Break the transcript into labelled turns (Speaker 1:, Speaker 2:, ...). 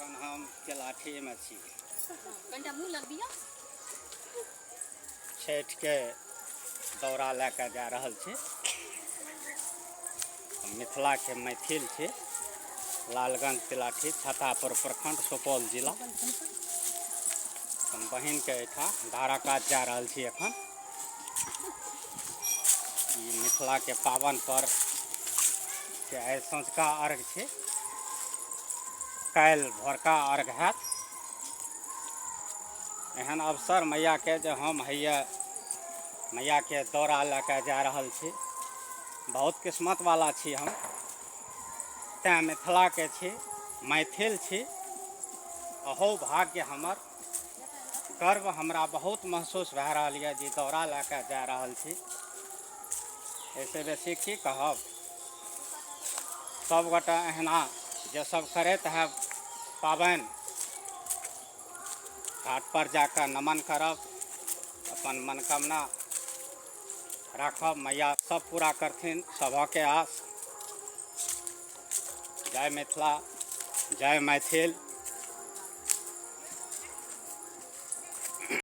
Speaker 1: एखन हम केलाठीमे छी।
Speaker 2: कनिटा मुँह लग दिअ।
Speaker 1: छठिके दौरा लए कऽ जा रहल छी। हम मिथिलाके मैथिल छी। लालगंज तिलाठी, छतापुर प्रखंड, सुपौल जिला। हम बहिनके एहिठाम धारा कात जा रहल छी एखन। ई मिथिलाके पावन पर्व के आइ सँझुका अर्घ छै, काल्हि भोरका अर्घ हैत। एहन अवसर मैयाके जे हम हैया मैयाके दौरा लए कऽ जा रहल छी। बहुत किस्मतवाला छी हम, तैँ मिथिलाके छी, मैथिल छी। अहो भाग्य हमर, गर्व हमरा बहुत महसूस भए रहल यऽ जे दौरा लए कऽ जा रहल छी। एहिसँ बेसी की कहब। सभगोटा एहिना जे सब करैत हैब पाबनि, घाटपर जा कऽ नमन करब, अपन मनोकामना राखब, मैया सब पूरा करथिन सभके आस। जय मिथिला, जय मैथिल।